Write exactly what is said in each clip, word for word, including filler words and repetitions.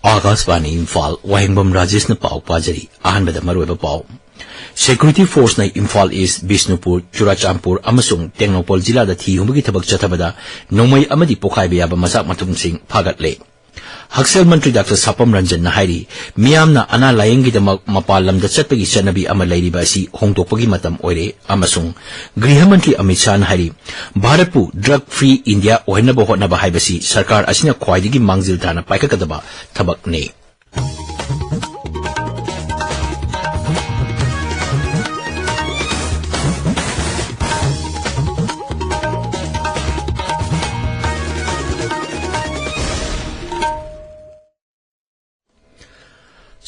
ꯑꯥꯀꯥꯁꯕꯥꯅꯤ ꯏꯝꯐꯥꯜ, ꯋꯥꯍꯦꯡꯕꯝ ꯔꯥꯖꯦꯁꯅ ꯄꯥꯎ ꯄꯥꯖꯔꯤ꯫ ꯑꯍꯥꯟꯕꯗ ꯃꯔꯨꯑꯣꯏꯕ ꯄꯥꯎ꯫ Security Forceꯅ ꯏꯝꯐꯥꯜ ꯏꯁ꯭ꯠ, ꯕꯤꯁꯅꯨꯄꯨꯔ, ꯆꯨꯔꯥꯆꯥꯟꯄꯨꯔ ꯑꯃꯁꯨꯡ ꯇꯦꯡꯅꯧꯄꯜ ꯖꯤꯂꯥꯗ ꯊꯤ ꯍꯨꯝꯕꯒꯤ ꯊꯕꯛ ꯆꯠꯊꯕꯗ ꯅꯣꯡꯃꯩ ꯑꯃꯗꯤ ꯄꯣꯈꯥꯏꯕ ꯌꯥꯕ ꯃꯆꯥꯛ ꯃꯊꯨꯝꯁꯤꯡ ꯐꯥꯒꯠꯂꯦ꯫ ꯍꯛꯁꯦꯜ ꯃꯟꯇ꯭ꯔꯤ ꯗꯥꯛꯇꯔ ꯁꯥꯄꯝ ꯔꯟꯖꯟꯅ ꯍꯥꯏꯔꯤ, ꯃꯤꯌꯥꯝꯅ ꯑꯅꯥ ꯂꯥꯌꯦꯡꯒꯤꯗꯃꯛ ꯃꯄꯥꯟ ꯂꯝꯗ ꯆꯠꯄꯒꯤ ꯆꯠꯅꯕꯤ ꯑꯃ ꯂꯩꯔꯤꯕ ꯑꯁꯤ ꯍꯣꯡꯗꯣꯛꯄꯒꯤ ꯃꯇꯝ ꯑꯣꯏꯔꯦ ꯑꯃꯁꯨꯡ ꯒ꯭ꯔꯤꯍ ꯃꯟꯇ꯭ꯔꯤ ꯑꯃꯤꯠ ꯁꯥꯍꯅ ꯍꯥꯏꯔꯤ, ꯚꯥꯔꯠꯄꯨ drug free India ꯑꯣꯏꯍꯟꯅꯕ ꯍꯣꯠꯅꯕ ꯍꯥꯏꯕꯁꯤ ꯁꯔꯀꯥꯔ ꯑꯁꯤꯅ ꯈ꯭ꯋꯥꯏꯗꯒꯤ ꯃꯥꯡꯖꯤꯜ ꯊꯥꯅ ꯄꯥꯏꯈꯠꯀꯗꯕ ꯊꯕꯛꯅꯤ꯫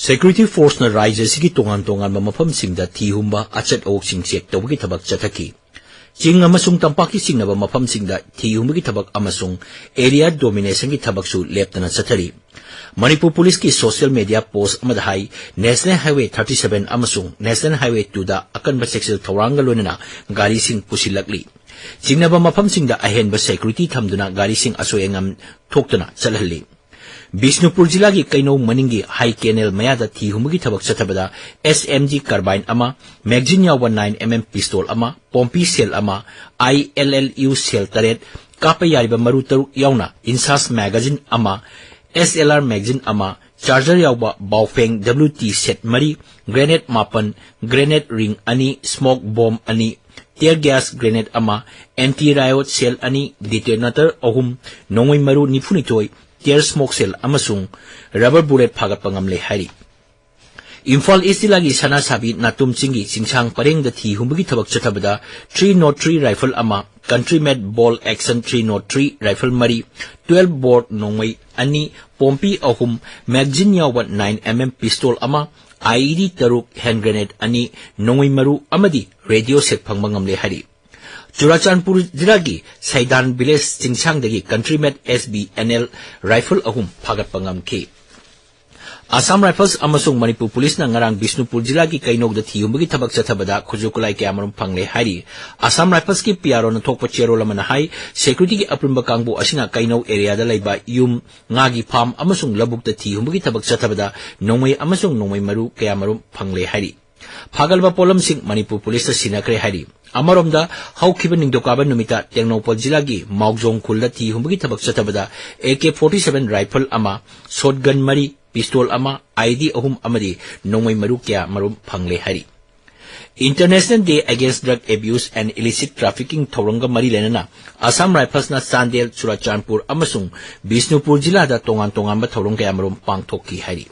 Security Forceꯅ ꯔꯥꯖ꯭ꯌ ꯑꯁꯤꯒꯤ ꯇꯣꯉꯥꯟ ꯇꯣꯉꯥꯟꯕ ꯃꯐꯝꯁꯤꯡꯗ ꯊꯤ ꯍꯨꯝꯕ, ꯑꯆꯠ ꯑꯋꯣꯛꯁꯤꯡ ꯆꯦꯛ ꯇꯧꯕꯒꯤ ꯊꯕꯛ ꯆꯠꯊꯈꯤ꯫ ꯆꯤꯡ ꯑꯃꯁꯨꯡ ꯇꯝꯄꯥꯛꯀꯤ ꯆꯤꯡꯅꯕ ꯃꯐꯝꯁꯤꯡꯗ ꯊꯤ ꯍꯨꯝꯕꯒꯤ ꯊꯕꯛ ꯑꯃꯁꯨꯡ area dominationꯒꯤ ꯊꯕꯛꯁꯨ ꯂꯦꯞꯇꯅ ꯆꯠꯊꯔꯤ꯫ ꯃꯅꯤꯄꯨꯔ ꯄꯨꯂꯤꯁꯀꯤ social media post ꯑꯃꯗ ꯍꯥꯏ, National Highway thirty seven ꯑꯃꯁꯨꯡ National Highway twoꯗ ꯑꯀꯟꯕ ꯆꯦꯛꯁꯤꯜ ꯊꯧꯔꯥꯡꯒ ꯂꯣꯏꯅꯅ ꯒꯥꯔꯤꯁꯤꯡ ꯄꯨꯁꯤꯜꯂꯛꯂꯤ꯫ ꯆꯤꯡꯅꯕ ꯃꯐꯝꯁꯤꯡꯗ ꯑꯍꯦꯟꯕ security ꯊꯝꯗꯨꯅ ꯒꯥꯔꯤꯁꯤꯡ ꯑꯁꯣꯏ ꯑꯉꯥꯝ ꯊꯣꯛꯇꯅ ꯆꯠꯍꯜꯂꯤ꯫ ꯕꯤꯁꯅꯨꯄꯨꯔ ꯖꯤꯂꯥꯒꯤ ꯀꯩꯅꯧ ꯃꯅꯤꯡꯒꯤ ꯍꯥꯏ ꯀꯦꯅꯦꯜ ꯃꯌꯥꯗ ꯊꯤ ꯍꯨꯝꯕꯒꯤ ꯊꯕꯛ ꯆꯠꯊꯕꯗ S M G carbine ꯑꯃ, magazine ꯌꯥꯎꯕ nine M M pistol ꯑꯃ, ꯄꯣꯝꯄꯤ shell ꯑꯃ, I L L U shell ꯇꯔꯦꯠ, ꯀꯥꯞꯄ ꯌꯥꯔꯤꯕ ꯃꯔꯨ ꯇꯔꯨꯛ ꯌꯥꯎꯅ INSAS magazine ꯑꯃ, S L R magazine ꯑꯃ, charger ꯌꯥꯎꯕ ꯕꯥꯎꯐꯦꯡ W T set ꯃꯔꯤ, grenade ꯃꯥꯄꯟ, grenade ring ꯑꯅꯤ, smoke bomb ꯑꯅꯤ, tear gas grenade ꯑꯃ, anti riot shell ꯑꯅꯤ, detonator ꯑꯍꯨꯝ, ꯅꯣꯡꯃꯩ ꯃꯔꯨ ꯅꯤꯐꯨꯅꯤꯊꯣꯏ, tear smoke shell ꯑꯃꯁꯨꯡ rubber bullet ꯐꯥꯒꯠꯄ ꯉꯝꯂꯦ ꯍꯥꯏꯔꯤ꯫ ꯏꯝꯐꯥꯜ ꯏꯁ꯭ꯠ ꯖꯤꯂꯥꯒꯤ ꯁꯅꯥꯁꯥꯕꯤ ꯅꯥꯇꯨꯝ ꯆꯤꯡꯒꯤ ꯆꯤꯡꯁꯥꯡ ꯄꯔꯦꯡꯗ ꯊꯤ ꯍꯨꯝꯕꯒꯤ ꯊꯕꯛ ꯆꯠꯊꯕꯗ three nought three rifle ꯑꯃ, country made bolt action three nought three rifle ꯃꯔꯤ, twelve bore ꯅꯣꯡꯃꯩ ꯑꯅꯤ, ꯄꯣꯝꯄꯤ ꯑꯍꯨꯝ, magazine ꯌꯥꯎꯕ nine M M pistol ꯑꯃ, I E D ꯇꯔꯨꯛ, hand grenade ꯑꯅꯤ, ꯅꯣꯡꯃꯩ ꯃꯔꯨ ꯑꯃꯗꯤ radio set ꯐꯪꯕ ꯉꯝꯂꯦ ꯍꯥꯏꯔꯤ꯫ ꯆꯨꯔꯥꯆꯥꯟꯄꯨꯔ ꯖꯤꯂꯥꯒꯤ ꯁꯩꯗꯥꯟ village ꯆꯤꯡꯁꯥꯡꯗꯒꯤ country made S B N L rifle ꯑꯍꯨꯝ ꯐꯥꯒꯠꯄ ꯉꯝꯈꯤ꯫ Assam Rifles ꯑꯃꯁꯨꯡ ꯃꯅꯤꯄꯨꯔ ꯄꯨꯂꯤꯁꯅ ꯉꯔꯥꯡ ꯕꯤꯁꯅꯨꯄꯨꯔ ꯖꯤꯂꯥꯒꯤ ꯀꯩꯅꯧꯗ ꯊꯤ ꯍꯨꯝꯕꯒꯤ ꯊꯕꯛ ꯆꯠꯊꯕꯗ ꯈꯨꯠꯁꯨ ꯈꯨꯠꯂꯥꯏ ꯀꯌꯥꯃꯔꯨꯝ ꯐꯪꯂꯦ ꯍꯥꯏꯔꯤ꯫ Assam Riflesꯀꯤ PROꯅ ꯊꯣꯛꯄ ꯆꯦꯔꯣꯜ ꯑꯃꯅ ꯍꯥꯏ, securityꯒꯤ ꯑꯄꯨꯟꯕ ꯀꯥꯡꯕꯨ ꯑꯁꯤꯅ ꯀꯩꯅꯧ areaꯗ ꯂꯩꯕ ꯌꯨꯝ, ꯉꯥꯒꯤ farm ꯑꯃꯁꯨꯡ ꯂꯧꯕꯨꯛꯇ ꯊꯤ ꯍꯨꯝꯕꯒꯤ ꯊꯕꯛ ꯆꯠꯊꯕꯗ ꯅꯣꯡꯃꯩ ꯑꯃꯁꯨꯡ ꯅꯣꯡꯃꯩ ꯃꯔꯨ ꯀꯌꯥꯃꯔꯨꯝ ꯐꯪꯂꯦ ꯍꯥꯏꯔꯤ꯫ ꯐꯥꯒꯠꯂꯕ ꯄꯣꯠꯂꯝꯁꯤꯡ ꯃꯅꯤꯄꯨꯔ ꯄꯨꯂꯤꯁꯇ ꯁꯤꯟꯅꯈ꯭ꯔꯦ ꯍꯥꯏꯔꯤ꯫ ꯑꯃꯔꯣꯝꯗ, ꯍꯧꯈꯤꯕ ꯅꯤꯡꯊꯧꯀꯥꯕ ꯅꯨꯃꯤꯠꯇ ꯇꯦꯡꯅꯧꯄꯜ ꯖꯤꯂꯥꯒꯤ ꯃꯥꯎꯖꯣꯡ ꯈꯨꯜꯗ ꯊꯤ ꯍꯨꯝꯕꯒꯤ ꯊꯕꯛ ꯆꯠꯊꯕꯗ AK forty seven rifle ꯑꯃ, shotgun ꯃꯔꯤ, pistol ꯑꯃ, IED ꯑꯍꯨꯝ ꯑꯃꯗꯤ ꯅꯣꯡꯃꯩ ꯃꯔꯨ ꯀꯌꯥ ꯃꯔꯨꯝ ꯐꯪꯂꯦ ꯍꯥꯏꯔꯤ꯫ International Day Against Drug Abuse and Illicit Trafficking ꯊꯧꯔꯝꯒ ꯃꯔꯤ ꯂꯩꯅꯅ Assam Riflesꯅ ꯆꯥꯟꯗꯦꯜ, ꯆꯨꯔꯥꯆꯥꯟꯄꯨꯔ ꯑꯃꯁꯨꯡ ꯕꯤꯁꯅꯨꯄꯨꯔ ꯖꯤꯂꯥꯗ ꯇꯣꯉꯥꯟ ꯇꯣꯉꯥꯟꯕ ꯊꯧꯔꯝ ꯀꯌꯥꯃꯔꯨꯝ ꯄꯥꯡꯊꯣꯛꯈꯤ ꯍꯥꯏꯔꯤ꯫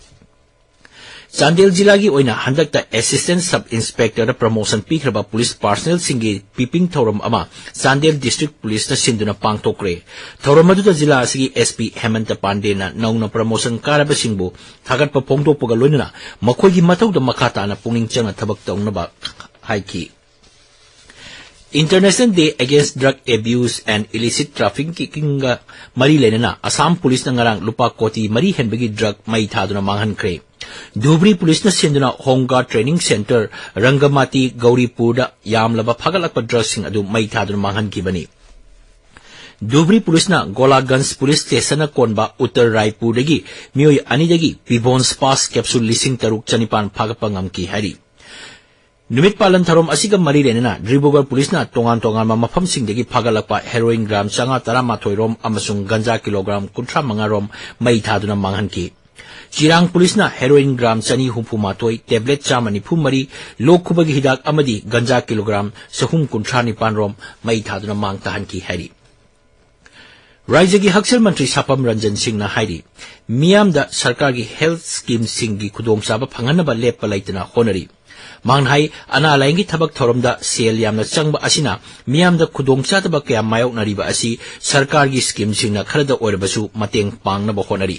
ꯆꯥꯟꯗꯦꯜ ꯖꯤꯂꯥꯒꯤ ꯑꯣꯏꯅ ꯍꯟꯗꯛꯇ Assistant Sub Inspectorꯗ promotion ꯄꯤꯈ꯭ꯔꯕ ꯄꯨꯂꯤꯁ personnelꯁꯤꯡꯒꯤ ꯄꯤꯄꯤꯡ ꯊꯧꯔꯝ ꯑꯃ ꯆꯥꯟꯗꯦꯜ District Policeꯅ ꯁꯤꯟꯗꯨꯅ ꯄꯥꯡꯊꯣꯛꯈ꯭ꯔꯦ꯫ ꯊꯧꯔꯝ ꯑꯗꯨꯗ ꯖꯤꯂꯥ ꯑꯁꯤꯒꯤ SP ꯍꯦꯃꯟꯇ ꯄꯥꯟꯗꯦꯅ ꯅꯧꯅ promotion ꯀꯥꯔꯕꯁꯤꯡꯕꯨ ꯊꯥꯒꯠꯄ ꯐꯣꯡꯗꯣꯛꯄꯒ ꯂꯣꯏꯅꯅ ꯃꯈꯣꯏꯒꯤ ꯃꯊꯧꯗ ꯃꯈꯥ ꯇꯥꯅ ꯄꯨꯛꯅꯤꯡ ꯆꯪꯅ ꯊꯕꯛ ꯇꯧꯅꯕ ꯍꯥꯏꯈꯤ꯫ International Day Against Drug Abuse and Illicit Traffickingꯒ ꯃꯔꯤ ꯂꯩꯅꯅ ꯑꯁꯥꯝ ꯄꯨꯂꯤꯁꯅ ꯉꯔꯥꯡ ꯂꯨꯄꯥ ꯀꯣꯇꯤ ꯃꯔꯤ ꯍꯦꯟꯕꯒꯤ drug ꯃꯩ ꯊꯥꯗꯨꯅ ꯃꯥꯡꯍꯟꯈ꯭ꯔꯦ꯫ ꯙꯨꯕ꯭ꯔꯤ ꯄꯨꯂꯤꯁꯅ ꯁꯤꯟꯗꯨꯅ Home Guard Training Centre, ꯔꯪꯒꯃꯥꯇꯤ, ꯒꯧꯔꯤꯄꯨꯔꯗ ꯌꯥꯝꯂꯕ ꯐꯥꯒꯠꯂꯛꯄ drugꯁꯤꯡ ꯑꯗꯨ ꯃꯩ ꯊꯥꯗꯨꯅ ꯃꯥꯡꯍꯟꯈꯤꯕꯅꯤ꯫ ꯙꯨꯕ꯭ꯔꯤ ꯄꯨꯂꯤꯁꯅ ꯒꯣꯂꯥꯒꯟꯖ ꯄꯨꯂꯤꯁ ꯁ꯭ꯇꯦꯁꯟꯅ ꯀꯣꯟꯕ ꯎꯠꯇꯔ ꯔꯥꯏꯄꯨꯔꯗꯒꯤ ꯃꯤꯑꯣꯏ ꯑꯅꯤꯗꯒꯤ Pibon Spas capsule ꯂꯤꯁꯤꯡ ꯇꯔꯨꯛ ꯆꯅꯤꯄꯥꯟ ꯐꯥꯒꯠꯄ ꯉꯝꯈꯤ ꯍꯥꯏꯔꯤ꯫ ꯅꯨꯃꯤꯠ ꯄꯥꯂꯟ ꯊꯧꯔꯝ ꯑꯁꯤꯒ ꯃꯔꯤ ꯂꯩꯅꯅ ꯗꯤꯕ꯭ꯔꯨꯒꯔ ꯄꯨꯂꯤꯁꯅ ꯇꯣꯉꯥꯟ ꯇꯣꯉꯥꯟꯕ ꯃꯐꯝꯁꯤꯡꯗꯒꯤ ꯐꯥꯒꯠꯂꯛꯄ heroin gram ꯆꯥꯝꯃꯉꯥ ꯇꯔꯥꯃꯥꯊꯣꯏ ꯔꯣꯝ ꯑꯃꯁꯨꯡ ꯒꯟꯖꯥ kilogram ꯀꯨꯟꯊ꯭ꯔꯥ ꯃꯉꯥ ꯔꯣꯝ ꯃꯩ ꯊꯥꯗꯨꯅ ꯃꯥꯡꯍꯟꯈꯤ꯫ ꯆꯤꯔꯥꯡ ꯄꯨꯂꯤꯁꯅ heroin gram ꯆꯅꯤ ꯍꯨꯝꯐꯨ ꯃꯥꯊꯣꯏ, tablet ꯆꯥꯝꯃ ꯅꯤꯐꯨ ꯃꯔꯤ, ꯂꯣꯛ ꯈꯨꯕꯒꯤ ꯍꯤꯗꯥꯛ ꯑꯃꯗꯤ ꯒꯟꯖꯥ kilogram ꯆꯍꯨꯝ ꯀꯨꯟꯊ꯭ꯔꯥ ꯅꯤꯄꯥꯟ ꯔꯣꯝ ꯃꯩ ꯊꯥꯗꯨꯅ ꯃꯥꯡ ꯇꯥꯍꯟꯈꯤ ꯍꯥꯏꯔꯤ꯫ ꯔꯥꯖ꯭ꯌꯒꯤ ꯍꯛꯁꯦꯜ ꯃꯟꯇ꯭ꯔꯤ ꯁꯥꯄꯝ ꯔꯟꯖꯟ ꯁꯤꯡꯅ ꯍꯥꯏꯔꯤ, ꯃꯤꯌꯥꯝꯗ ꯁꯔꯀꯥꯔꯒꯤ health schemeꯁꯤꯡꯒꯤ ꯈꯨꯗꯣꯡꯆꯥꯕ ꯐꯪꯍꯟꯅꯕ ꯂꯦꯞꯄ ꯂꯩꯇꯅ ꯍꯣꯠꯅꯔꯤ꯫ ꯃꯍꯥꯛꯅ ꯍꯥꯏ, ꯑꯅꯥ ꯂꯥꯌꯦꯡꯒꯤ ꯊꯕꯛ ꯊꯧꯔꯝꯗ ꯁꯦꯜ ꯌꯥꯝꯅ ꯆꯪꯕ ꯑꯁꯤꯅ ꯃꯤꯌꯥꯝꯗ ꯈꯨꯗꯣꯡꯆꯥꯗꯕ ꯀꯌꯥ ꯃꯥꯌꯣꯛꯅꯔꯤꯕ ꯑꯁꯤ ꯁꯔꯀꯥꯔꯒꯤ schemeꯁꯤꯡꯅ ꯈꯔꯗ ꯑꯣꯏꯔꯕꯁꯨ ꯃꯇꯦꯡ ꯄꯥꯡꯅꯕ ꯍꯣꯠꯅꯔꯤ꯫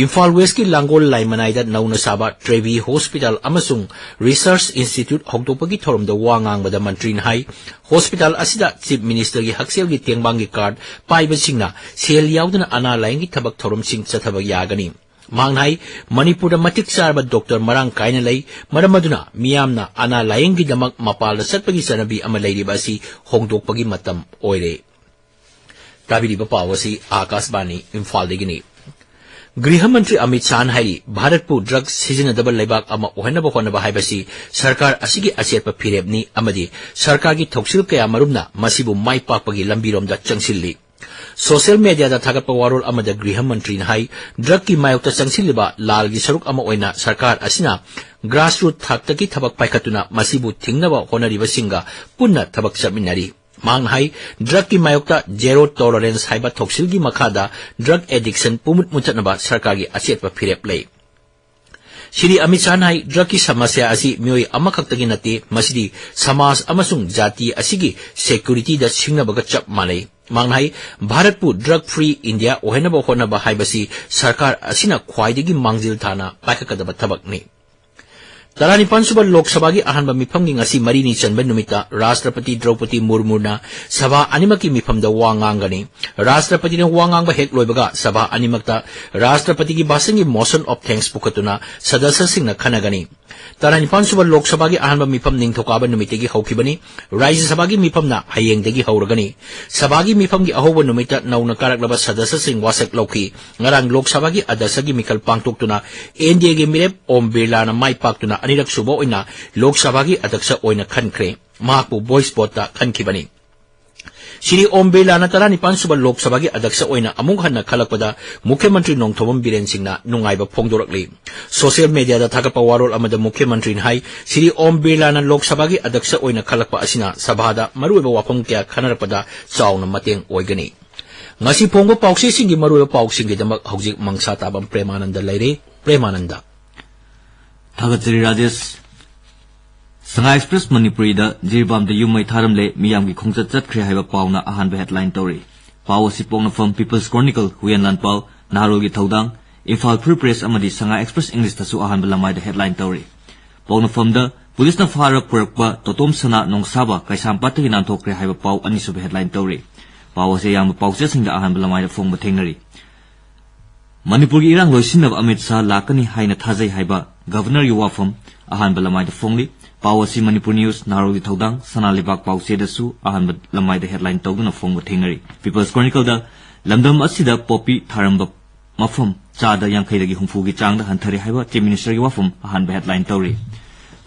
ꯏꯝꯐꯥꯜ Westꯀꯤ ꯂꯥꯡꯒꯣꯜ ꯂꯥꯏꯃꯅꯥꯏꯗ ꯅꯧꯅ ꯁꯥꯕ ꯇ꯭ꯔꯦꯕꯤ Hospital ꯑꯃꯁꯨꯡ Research Institute ꯍꯧꯗꯣꯛꯄꯒꯤ ꯊꯧꯔꯝꯗ ꯋꯥ ꯉꯥꯡꯕꯗ ꯃꯟꯇ꯭ꯔꯤꯅ ꯍꯥꯏ, hospital ꯑꯁꯤꯗ Chief Ministerꯒꯤ ꯍꯛꯁꯦꯜꯒꯤ ꯇꯦꯡꯕꯥꯡꯒꯤ card ꯄꯥꯏꯕꯁꯤꯡꯅ ꯁꯦꯜ ꯌꯥꯎꯗꯅ ꯑꯅꯥ ꯂꯥꯌꯦꯡꯒꯤ ꯊꯕꯛ ꯊꯧꯔꯝꯁꯤꯡ ꯆꯠꯊꯕ ꯌꯥꯒꯅꯤ꯫ ꯃꯍꯥꯛꯅ ꯍꯥꯏ, ꯃꯅꯤꯄꯨꯔꯗ ꯃꯇꯤꯛ ꯆꯥꯔꯕ ꯗꯣꯛꯇꯔ ꯃꯔꯥꯡ ꯀꯥꯏꯅ ꯂꯩ, ꯃꯔꯝ ꯑꯗꯨꯅ ꯃꯤꯌꯥꯝꯅ ꯑꯅꯥ ꯂꯥꯌꯦꯡꯒꯤꯗꯃꯛ ꯃꯄꯥꯟꯗ ꯆꯠꯄꯒꯤ ꯆꯠꯅꯕꯤ ꯑꯃ ꯂꯩꯔꯤꯕ ꯑꯁꯤ ꯍꯣꯡꯗꯣꯛꯄꯒꯤ ꯃꯇꯝ ꯑꯣꯏꯔꯦ꯫ ꯇꯥꯕꯤꯔꯤꯕ ꯄꯥꯎ ꯑꯁꯤ ꯑꯥꯀꯥꯁꯕꯥꯅꯤ ꯏꯝꯐꯥꯜꯗꯒꯤꯅꯤ꯫ ꯒ꯭ꯔꯤꯍ ꯃꯟꯇ꯭ꯔꯤ ꯑꯃꯤꯠ ꯁꯥꯍꯅ ꯍꯥꯏꯔꯤ, ꯚꯥꯔꯠꯄꯨ ꯗ꯭ꯔꯒ ꯁꯤꯖꯤꯟꯅꯗꯕ ꯂꯩꯕꯥꯛ ꯑꯃ ꯑꯣꯏꯍꯟꯅꯕ ꯍꯣꯠꯅꯕ ꯍꯥꯏꯕꯁꯤ ꯁꯔꯀꯥꯔ ꯑꯁꯤꯒꯤ ꯑꯆꯦꯠꯄ ꯐꯤꯔꯦꯞꯅꯤ ꯑꯃꯗꯤ ꯁꯔꯀꯥꯔꯒꯤ ꯊꯧꯁꯤꯜ ꯀꯌꯥ ꯃꯔꯨꯝꯅ ꯃꯁꯤꯕꯨ ꯃꯥꯏ ꯄꯥꯛꯄꯒꯤ ꯂꯝꯕꯤꯔꯣꯝꯗ ꯆꯪꯁꯤꯜꯂꯤ꯫ ꯁꯣꯁꯤꯌꯦꯜ ꯃꯦꯗꯤꯌꯥꯗ ꯊꯥꯒꯠꯄ ꯋꯥꯔꯣꯜ ꯑꯃꯗ ꯒ꯭ꯔꯤꯍ ꯃꯟꯇ꯭ꯔꯤꯅ ꯍꯥꯏ, ꯗ꯭ꯔꯒꯀꯤ ꯃꯥꯌꯣꯛꯇ ꯆꯪꯁꯤꯜꯂꯤꯕ ꯂꯥꯜꯒꯤ ꯁꯔꯨꯛ ꯑꯃ ꯑꯣꯏꯅ ꯁꯔꯀꯥꯔ ꯑꯁꯤꯅ ꯒ꯭ꯔꯥꯁꯔꯨꯠ ꯊꯥꯛꯇꯒꯤ ꯊꯕꯛ ꯄꯥꯏꯈꯠꯇꯨꯅ ꯃꯁꯤꯕꯨ ꯊꯤꯡꯅꯕ ꯍꯣꯠꯅꯔꯤꯕꯁꯤꯡꯒ ꯄꯨꯟꯅ ꯊꯕꯛ ꯆꯠꯃꯤꯟꯅꯔꯤ꯫ ꯃꯍꯥꯛꯅ ꯍꯥꯏ, ꯗ꯭ꯔꯒꯀꯤ ꯃꯥꯌꯣꯛꯇ ꯖꯦꯔꯣ ꯇꯣꯂꯔꯦꯟꯁ ꯍꯥꯏꯕ ꯊꯧꯁꯤꯜꯒꯤ ꯃꯈꯥꯗ ꯗ꯭ꯔꯒ ꯑꯦꯗꯤꯛꯁꯟ ꯄꯨꯃꯨꯠ ꯃꯨꯊꯠꯅꯕ ꯁꯔꯀꯥꯔꯒꯤ ꯑꯆꯦꯠꯄ ꯐꯤꯔꯦꯞ ꯂꯩ꯫ ꯁ꯭ꯔꯤ ꯑꯃꯤꯠ ꯁꯥꯍꯅ ꯍꯥꯏ, ꯗ꯭ꯔꯒꯀꯤ ꯁꯃꯁ꯭ꯌꯥ ꯑꯁꯤ ꯃꯤꯑꯣꯏ ꯑꯃꯈꯛꯇꯒꯤ ꯅꯠꯇꯦ, ꯃꯁꯤꯗꯤ ꯁꯃꯥꯖ ꯑꯃꯁꯨꯡ ꯖꯥꯇꯤ ꯑꯁꯤꯒꯤ ꯁꯦꯀ꯭ꯌꯨꯔꯤꯇꯤꯗ ꯁꯤꯡꯅꯕꯒ ꯆꯞ ꯃꯥꯟꯅꯩ꯫ ꯃꯍꯥꯛꯅ ꯍꯥꯏ, ꯚꯥꯔꯠꯄꯨ ꯗ꯭ꯔꯒ ꯐ꯭ꯔꯤ ꯏꯟꯗꯤꯌꯥ ꯑꯣꯏꯍꯟꯅꯕ ꯍꯣꯠꯅꯕ ꯍꯥꯏꯕꯁꯤ ꯁꯔꯀꯥꯔ ꯑꯁꯤꯅ ꯈ꯭ꯋꯥꯏꯗꯒꯤ ꯃꯥꯡꯖꯤꯜ ꯊꯥꯅ ꯄꯥꯏꯈꯠꯀꯗꯕ ꯊꯕꯛꯅꯤ꯫ ꯇꯔꯥꯅꯤꯄꯥꯟ ꯁꯨꯕ ꯂꯣꯛ ꯁꯚꯥꯒꯤ ꯑꯍꯥꯟꯕ ꯃꯤꯐꯝꯒꯤ ꯉꯁꯤ ꯃꯔꯤꯅꯤ ꯆꯟꯕ ꯅꯨꯃꯤꯠꯇ ꯔꯥꯁꯇ꯭ꯔꯄꯇꯤ ꯗ꯭ꯔꯧꯄꯗꯤ ꯃꯨꯔꯃꯨꯅ ꯁꯚꯥ ꯑꯅꯤꯃꯛꯀꯤ ꯃꯤꯐꯝꯗ ꯋꯥ ꯉꯥꯡꯒꯅꯤ꯫ ꯔꯥꯁꯇ꯭ꯔꯄꯇꯤꯅ ꯋꯥ ꯉꯥꯡꯕ ꯍꯦꯛ ꯂꯣꯏꯕꯒ ꯁꯚꯥ ꯑꯅꯤꯃꯛꯇ ꯔꯥꯁꯇ꯭ꯔꯄꯇꯤꯒꯤ ꯚꯥꯁꯟꯒꯤ motion of thanks ꯄꯨꯈꯠꯇꯨꯅ ꯁꯗꯁ꯭ꯌꯁꯤꯡꯅ ꯈꯟꯅꯒꯅꯤ꯫ ꯇꯔꯥꯅꯤꯄꯥꯟ ꯁꯨꯕ ꯂꯣꯛ ꯁꯚꯥꯒꯤ ꯑꯍꯥꯟꯕ ꯃꯤꯐꯝ ꯅꯤꯡꯊꯧꯀꯥꯕ ꯅꯨꯃꯤꯠꯇꯒꯤ ꯍꯧꯈꯤꯕꯅꯤ꯫ ꯔꯥꯖ꯭ꯌ ꯁꯚꯥꯒꯤ ꯃꯤꯐꯝꯅ ꯍꯌꯦꯡꯗꯒꯤ ꯍꯧꯔꯒꯅꯤ꯫ ꯁꯚꯥꯒꯤ ꯃꯤꯐꯝꯒꯤ ꯑꯍꯧꯕ ꯅꯨꯃꯤꯠꯇ ꯅꯧꯅ ꯀꯥꯔꯛꯂꯕ ꯁꯗꯁ꯭ꯌꯁꯤꯡ ꯋꯥꯁꯛ ꯂꯧꯈꯤ꯫ ꯉꯔꯥꯡ ꯂꯣꯛ ꯁꯚꯥꯒꯤ ꯑꯗ꯭ꯌꯁꯒꯤ ꯃꯤꯈꯜ ꯄꯥꯡꯊꯣꯛꯇꯨꯅ ꯑꯦꯟ ꯗꯤ ꯑꯦꯒꯤ ꯃꯤꯔꯦꯞ ꯑꯣꯝ ꯕꯤꯔꯂꯥꯅ ꯃꯥꯏ ꯄꯥꯛꯇꯨꯅ ꯑꯅꯤꯔꯛ ꯁꯨꯕ ꯑꯣꯏꯅ ꯂꯣꯛ ꯁꯚꯥꯒꯤ ꯑꯗ꯭ꯌꯁ ꯑꯣꯏꯅ ꯈꯟꯈ꯭ꯔꯦ꯫ ꯃꯍꯥꯛꯄꯨ voice voteꯇ ꯈꯟꯈꯤꯕꯅꯤ꯫ ꯁ꯭ꯔꯤ ꯑꯣꯝ ꯕꯤꯔꯂꯥꯅ ꯇꯔꯥꯅꯤꯄꯥꯟ ꯁꯨꯕ ꯂꯣꯛ ꯁꯚꯥꯒꯤ ꯑꯗ꯭ꯌꯁ ꯑꯣꯏꯅ ꯑꯃꯨꯛ ꯍꯟꯅ ꯈꯜꯂꯛꯄꯗ ꯃꯨꯈ꯭ꯌ ꯃꯟꯇ꯭ꯔꯤ ꯅꯣꯡꯊꯣꯝꯕꯝ ꯕꯤꯔꯦꯟ ꯁꯤꯡꯅ ꯅꯨꯡꯉꯥꯏꯕ ꯐꯣꯡꯗꯣꯔꯛꯂꯤ꯫ ꯁꯣꯁꯤꯌꯦꯜ ꯃꯦꯗꯤꯌꯥꯗ ꯊꯥꯒꯠꯄ ꯋꯥꯔꯣꯜ ꯑꯃꯗ ꯃꯨꯈ꯭ꯌ ꯃꯟꯇ꯭ꯔꯤꯅ ꯍꯥꯏ, ꯁ꯭ꯔꯤ ꯑꯣꯝ ꯕꯤꯔꯂꯥꯅ ꯂꯣꯛ ꯁꯚꯥꯒꯤ ꯑꯗ꯭ꯌꯁ ꯑꯣꯏꯅ ꯈꯜꯂꯛꯄ ꯑꯁꯤꯅ ꯁꯚꯥꯗ ꯃꯔꯨꯑꯣꯏꯕ ꯋꯥꯐꯝ ꯀꯌꯥ ꯈꯟꯅꯔꯛꯄꯗ ꯆꯥꯎꯅ ꯃꯇꯦꯡ ꯑꯣꯏꯒꯅꯤ꯫ ꯉꯁꯤ ꯐꯣꯡꯕ ꯄꯥꯎꯆꯦꯁꯤꯡꯒꯤ ꯃꯔꯨꯑꯣꯏꯕ ꯄꯥꯎꯁꯤꯡꯒꯤꯗꯃꯛ ꯍꯧꯖꯤꯛ ꯃꯪꯁꯥ ꯇꯥꯕꯝ ꯄ꯭ꯔꯦꯃꯥꯅꯟꯗ ꯂꯩꯔꯦ꯫ ꯄ꯭ꯔꯦꯃꯥꯅꯟꯗ꯫ ꯊꯥꯒꯠꯆꯔꯤ ꯔꯥꯖꯦꯁ꯫ ꯁꯉꯥꯏ ꯑꯦꯛꯁꯄ꯭ꯔꯦꯁ ꯃꯅꯤꯄꯨꯔꯤꯗ ꯖꯤꯔꯤꯕꯥꯝꯗ ꯌꯨꯝ ꯃꯩ ꯊꯥꯔꯝꯂꯦ, ꯃꯤꯌꯥꯝꯒꯤ ꯈꯣꯡꯆꯠ ꯆꯠꯈ꯭ꯔꯦ ꯍꯥꯏꯕ ꯄꯥꯎꯅ ꯑꯍꯥꯟꯕ headline ꯇꯧꯔꯤ꯫ ꯄꯥꯎ ꯑꯁꯤ ꯄꯣꯛꯅꯐꯝ People's Chronicle, ꯍꯨꯏꯌꯦꯟ ꯂꯥꯟꯄꯥꯎ, ꯅꯍꯥꯔꯣꯜꯒꯤ ꯊꯧꯗꯥꯡ, ꯏꯝꯐꯥꯜ Free Press ꯑꯃꯗꯤ ꯁꯉꯥꯏ ꯑꯦꯛꯁꯄ꯭ꯔꯦꯁ Englishꯇꯁꯨ ꯑꯍꯥꯟꯕ ꯂꯃꯥꯏꯗ headline ꯇꯧꯔꯤ꯫ ꯄꯣꯛꯅꯐꯝꯗ ꯄꯨꯂꯤꯁꯅ ꯐꯥꯔ ꯄꯨꯔꯛꯄ ꯇꯣꯇꯣꯝ ꯁꯅꯥ ꯅꯣꯡꯁꯥꯕ ꯀꯩꯁꯥꯝꯄꯥꯠꯇꯒꯤ ꯅꯥꯟꯊꯣꯛꯈ꯭ꯔꯦ ꯍꯥꯏꯕ ꯄꯥꯎ ꯑꯅꯤꯁꯨꯕ headline ꯇꯧꯔꯤ꯫ ꯄꯥꯎ ꯑꯁꯤ ꯑꯌꯥꯝꯕ ꯄꯥꯎꯆꯦꯁꯤꯡꯗ ꯑꯍꯥꯟꯕ ꯂꯃꯥꯏꯗ ꯐꯣꯡꯕ ꯊꯦꯡꯅꯔꯤ꯫ ꯃꯅꯤꯄꯨꯔꯒꯤ ꯏꯔꯥꯡ ꯂꯣꯏꯁꯤꯟꯅꯕ ꯑꯃꯤꯠ ꯁꯥꯍ ꯂꯥꯛꯀꯅꯤ ꯍꯥꯏꯅ ꯊꯥꯖꯩ ꯍꯥꯏꯕ ꯒꯚꯔꯅꯔꯒꯤ ꯋꯥꯐꯝ ꯑꯍꯥꯟꯕ ꯂꯃꯥꯏꯗ ꯐꯣꯡꯂꯤ꯫ ꯄꯥꯎ ꯑꯁꯤ ꯃꯅꯤꯄꯨꯔ ꯅ꯭ꯌꯨꯁ, ꯅꯍꯥꯔꯣꯜꯒꯤ ꯊꯧꯗꯥꯡ, ꯁꯅꯥ ꯂꯩꯕꯥꯛ ꯄꯥꯎꯆꯦꯗꯁꯨ ꯑꯍꯥꯟꯕ ꯂꯃꯥꯏꯗ ꯍꯦꯗꯂꯥꯏꯟ ꯇꯧꯗꯨꯅ ꯐꯣꯡꯕ ꯊꯦꯡꯅꯔꯤ꯫ ꯄꯤꯄꯜꯁ ꯀ꯭ꯔꯣꯅꯤꯀꯜꯗ ꯂꯝꯗꯝ ꯑꯁꯤꯗ ꯄꯣꯄꯤ ꯊꯥꯔꯝꯕ ꯃꯐꯝ ꯆꯥꯗ ꯌꯥꯡꯈꯩꯗꯒꯤ ꯍꯨꯝꯐꯨꯒꯤ ꯆꯥꯡꯗ ꯍꯟꯊꯔꯦ ꯍꯥꯏꯕ ꯆꯤꯐ ꯃꯤꯅꯤꯁꯇꯔꯒꯤ ꯋꯥꯐꯝ ꯑꯍꯥꯟꯕ ꯍꯦꯗꯂꯥꯏꯟ ꯇꯧꯔꯤ꯫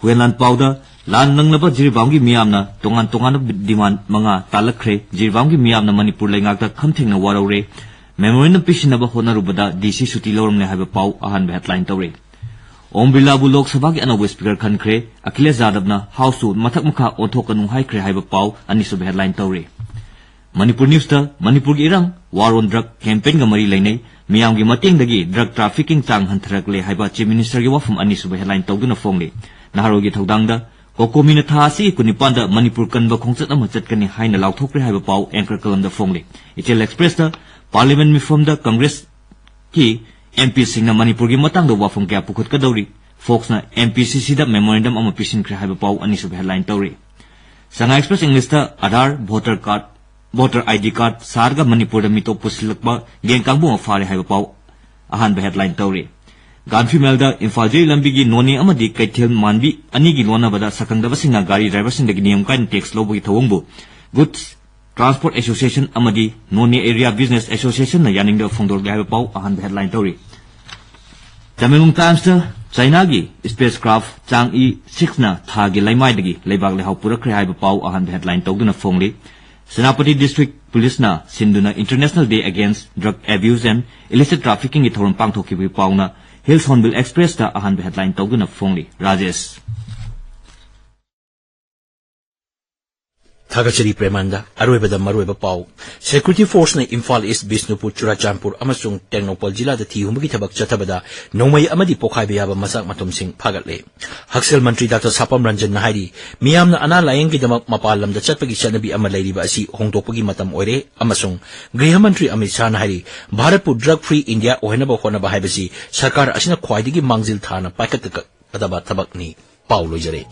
ꯍꯨꯌꯦꯟꯂꯥꯟ ꯄꯥꯎꯗ ꯂꯥꯟ ꯅꯪꯂꯕ ꯖꯤꯔꯤꯕꯥꯝꯒꯤ ꯃꯤꯌꯥꯝꯅ ꯇꯣꯉꯥꯟ ꯇꯣꯉꯥꯟꯕ ꯗꯤꯃꯥꯟ ꯃꯉꯥ ꯇꯥꯜꯂꯛꯈ꯭ꯔꯦ꯫ ꯖꯤꯔꯤꯕꯥꯝꯒꯤ ꯃꯤꯌꯥꯝꯅ ꯃꯅꯤꯄꯨꯔ ꯂꯩꯉꯥꯛꯇ ꯈꯝꯊꯦꯡꯅ ꯋꯥꯔꯧꯔꯦ꯫ ꯃꯦꯃꯣꯔꯦꯟꯗꯝ ꯄꯤꯁꯤꯟꯅꯕ ꯍꯣꯠꯅꯔꯨꯕꯗ ꯗꯤ ꯁꯤ ꯁꯨꯇꯤ ꯂꯧꯔꯝꯂꯦ ꯍꯥꯏꯕ ꯄꯥꯎ ꯑꯍꯥꯟꯕ ꯍꯦꯗꯂꯥꯏꯟ ꯇꯧꯔꯤ꯫ ꯑꯣꯝ ꯕꯤꯔꯂꯥꯕꯨ ꯂꯣꯛ ꯁꯚꯥꯒꯤ ꯑꯅꯧꯕ ꯁ꯭ꯄꯤꯀꯔ ꯈꯟꯈ꯭ꯔꯦ꯫ ꯑꯈꯤꯂꯦꯁ ꯌꯥꯗꯕꯅ ꯍꯥꯎꯁꯁꯨ ꯃꯊꯛ ꯃꯈꯥ ꯑꯣꯟꯊꯣꯛꯀꯅꯨ ꯍꯥꯏꯈ꯭ꯔꯦ ꯍꯥꯏꯕ ꯄꯥꯎ ꯑꯅꯤꯁꯨꯕ ꯍꯦꯗꯂꯥꯏꯟ ꯇꯧꯔꯤ꯫ ꯃꯅꯤꯄꯨꯔ ꯅ꯭ꯌꯨꯁꯇ ꯃꯅꯤꯄꯨꯔꯒꯤ ꯏꯔꯥꯡ War on Drug campaignꯒ ꯃꯔꯤ ꯂꯩꯅꯩ꯫ ꯃꯤꯌꯥꯝꯒꯤ ꯃꯇꯦꯡꯗꯒꯤ ꯗ꯭ꯔꯒ ꯇ꯭ꯔꯥꯐꯤꯀꯤꯡ ꯆꯥꯡ ꯍꯟꯊꯔꯛꯂꯦ ꯍꯥꯏꯕ ꯆꯤꯐ ꯃꯤꯅꯤꯁꯇꯔꯒꯤ ꯋꯥꯐꯝ ꯑꯅꯤꯁꯨꯕ ꯍꯦꯗꯂꯥꯏꯟ ꯇꯧꯗꯨꯅ ꯐꯣꯡꯂꯤ꯫ ꯅꯍꯥꯔꯣꯜꯒꯤ ꯊꯧꯗꯥꯡꯗ ꯀꯣꯀꯣꯃꯤꯅ ꯊꯥ ꯑꯁꯤꯒꯤ ꯀꯨꯟꯅꯤꯄꯥꯟꯗ ꯃꯅꯤꯄꯨꯔ ꯀꯟꯕ ꯈꯣꯡꯆꯠ ꯑꯃ ꯆꯠꯀꯅꯤ ꯍꯥꯏꯅ ꯂꯥꯎꯊꯣꯛꯈ꯭ꯔꯦ ꯍꯥꯏꯕ ꯄꯥꯎ ꯑꯦꯡꯀꯔ ꯀꯂꯝꯗ ꯐꯣꯡꯂꯤ꯫ ꯏꯆꯦꯜ ꯑꯦꯛꯁꯄ꯭ꯔꯦꯁꯇ ꯄꯥꯔꯂꯤꯌꯥꯃꯦꯟꯠ ꯃꯤꯐꯝꯗ ꯀꯪꯒ꯭ꯔꯦꯁ ꯀꯤ ꯑꯦꯝ ꯄꯤꯁꯤꯡꯅ ꯃꯅꯤꯄꯨꯔꯒꯤ ꯃꯇꯥꯡꯗ ꯋꯥꯐꯝ ꯀꯌꯥ ꯄꯨꯈꯠꯀꯗꯧꯔꯤ꯫ ꯐꯣꯛꯁꯅ ꯑꯦꯝ ꯄꯤ ꯁꯤ ꯁꯤꯗ ꯃꯦꯃꯣꯔꯦꯟꯗꯝ ꯑꯃ ꯄꯤꯁꯤꯟꯈ꯭ꯔꯦ ꯍꯥꯏꯕ ꯄꯥꯎ ꯑꯅꯤꯁꯨꯕ ꯍꯦꯗꯂꯥꯏꯟ ꯇꯧꯔꯤ꯫ ꯁꯉꯥꯏ ꯑꯦꯛꯁꯄ꯭ꯔꯦꯁ ꯏꯪꯂꯤꯁꯇ Aadhaar, voter card, voter I D card ꯁꯥꯔꯒ ꯃꯅꯤꯄꯨꯔꯗ ꯃꯤꯇꯣꯞ ꯄꯨꯁꯤꯜꯂꯛꯄ ꯒꯦꯡ ꯀꯥꯡꯕꯨ ꯑꯃ ꯐꯥꯔꯦ ꯍꯥꯏꯕ ꯄꯥꯎ ꯑꯍꯥꯟꯕ ꯍꯦꯗꯂꯥꯏꯟ ꯇꯧꯔꯤ꯫ ꯒꯥꯟꯐꯤ ꯃꯦꯜꯗ ꯏꯝꯐꯥꯜ ꯖꯤꯔꯤ ꯂꯝꯕꯤꯒꯤ ꯅꯣꯅꯦ ꯑꯃꯗꯤ ꯀꯩꯊꯦꯜ ꯃꯥꯟꯕꯤ ꯑꯅꯤꯒꯤ ꯂꯣꯟꯅꯕꯗ ꯁꯛꯈꯪꯗꯕꯁꯤꯡꯅ ꯒꯥꯔꯤ ꯗ꯭ꯔꯥꯏꯚꯔꯁꯤꯡꯗꯒꯤ ꯅꯤꯌꯝ ꯀꯥꯏꯅ ꯇꯦꯛꯁ ꯂꯧꯕꯒꯤ ꯊꯧꯑꯣꯡꯕꯨ ꯒꯨꯗꯁ ꯇ꯭ꯔꯥꯟꯁꯄꯣꯔꯠ ꯑꯦꯁꯣꯁꯤꯌꯦꯁꯟ ꯑꯃꯗꯤ ꯅꯣꯅꯦ ꯑꯦꯔꯤꯌꯥ ꯕꯤꯖꯤꯅꯦꯁ ꯑꯦꯁꯣꯁꯤꯌꯦꯁꯟꯅ ꯌꯥꯅꯤꯡꯗꯕ ꯐꯣꯡꯗꯣꯔꯛꯂꯦ ꯍꯥꯏꯕ ꯄꯥꯎ ꯑꯍꯥꯟꯕ ꯍꯦꯗꯂꯥꯏꯟ ꯇꯧꯔꯤ꯫ ꯇꯃꯦꯡꯂꯣꯡ ꯇꯥꯏꯝꯁꯇ ꯆꯥꯏꯅꯥꯒꯤ ꯁ꯭ꯄꯦꯁ ꯀ꯭ꯔꯥꯐ ꯆꯥꯡ ꯏ ꯁꯤꯛꯁꯅ ꯊꯥꯒꯤ ꯂꯩꯃꯥꯏꯗꯒꯤ ꯂꯩꯕꯥꯛ ꯂꯩꯍꯥꯎ ꯄꯨꯔꯛꯈ꯭ꯔꯦ ꯍꯥꯏꯕ ꯄꯥꯎ ꯑꯍꯥꯟꯕ ꯍꯦꯗꯂꯥꯏꯟ ꯇꯧꯗꯨꯅ ꯐꯣꯡꯂꯤ꯫ ꯁꯦꯅꯥꯄꯇꯤ ꯗꯤꯁꯇ꯭ꯔꯤꯛ ꯄꯨꯂꯤꯁꯅ ꯁꯤꯟꯗꯨꯅ International Day Against Drug Abuse and Illicit Traffickingꯒꯤ ꯊꯧꯔꯝ ꯄꯥꯡꯊꯣꯛꯈꯤꯕꯒꯤ ꯄꯥꯎꯅ ꯍꯤꯜꯁ ꯍꯣꯔꯟꯕꯤꯜ ꯑꯦꯛꯁꯄ꯭ꯔꯦꯁꯇ ꯑꯍꯥꯟꯕ ꯍꯦꯗꯂꯥꯏꯟ ꯇꯧꯗꯨꯅ ꯐꯣꯡꯂꯤ꯫ ꯔꯥꯖꯦꯁ꯫ ꯊꯥꯒꯠꯆꯔꯤ ꯄ꯭ꯔꯦꯃꯥꯅꯟꯗ꯫ ꯑꯔꯣꯏꯕꯗ ꯃꯔꯨꯑꯣꯏꯕ ꯄꯥꯎ꯫ ꯁꯦꯀ꯭ꯌꯨꯔꯤꯇꯤ ꯐꯣꯔꯁꯅ ꯏꯝꯐꯥꯜ ꯏꯁ, ꯕꯤꯁꯅꯨꯄꯨꯔ, ꯆꯨꯔꯥꯆꯥꯟꯄꯨꯔ ꯑꯃꯁꯨꯡ ꯇꯦꯡꯅꯧꯄꯜ ꯖꯤꯂꯥꯗ ꯊꯤ ꯍꯨꯝꯕꯒꯤ ꯊꯕꯛ ꯆꯠꯊꯕꯗ ꯅꯣꯡꯃꯩ ꯑꯃꯗꯤ ꯄꯣꯈꯥꯏꯕ ꯌꯥꯕ ꯃꯆꯥꯛ ꯃꯊꯨꯝꯁꯤꯡ ꯐꯥꯒꯠꯂꯦ꯫ ꯍꯛꯁꯦꯜ ꯃꯟꯇ꯭ꯔꯤ ꯗꯥꯛꯇꯔ ꯁꯥꯄꯝ ꯔꯟꯖꯟꯅ ꯍꯥꯏꯔꯤ, ꯃꯤꯌꯥꯝꯅ ꯑꯅꯥ ꯂꯥꯌꯦꯡꯒꯤꯗꯃꯛ ꯃꯄꯥꯟ ꯂꯝꯗ ꯆꯠꯄꯒꯤ ꯆꯠꯅꯕꯤ ꯑꯃ ꯂꯩꯔꯤꯕ ꯑꯁꯤ ꯍꯣꯡꯗꯣꯛꯄꯒꯤ ꯃꯇꯝ ꯑꯣꯏꯔꯦ ꯑꯃꯁꯨꯡ ꯒ꯭ꯔꯤꯍ ꯃꯟꯇ꯭ꯔꯤ ꯑꯃꯤꯠ ꯁꯥꯍꯅ ꯍꯥꯏꯔꯤ, ꯚꯥꯔꯠꯄꯨ ꯗ꯭ꯔꯒ ꯐ꯭ꯔꯤ ꯏꯟꯗꯤꯌꯥ ꯑꯣꯏꯍꯟꯅꯕ ꯍꯣꯠꯅꯕ ꯍꯥꯏꯕꯁꯤ ꯁꯔꯀꯥꯔ ꯑꯁꯤꯅ ꯈ꯭ꯋꯥꯏꯗꯒꯤ ꯃꯥꯡꯖꯤꯜ ꯊꯥꯅ ꯄꯥꯏꯈꯠꯀꯗꯕ ꯊꯕꯛꯅꯤ꯫ ꯄꯥꯎ ꯂꯣꯏꯖꯔꯦ꯫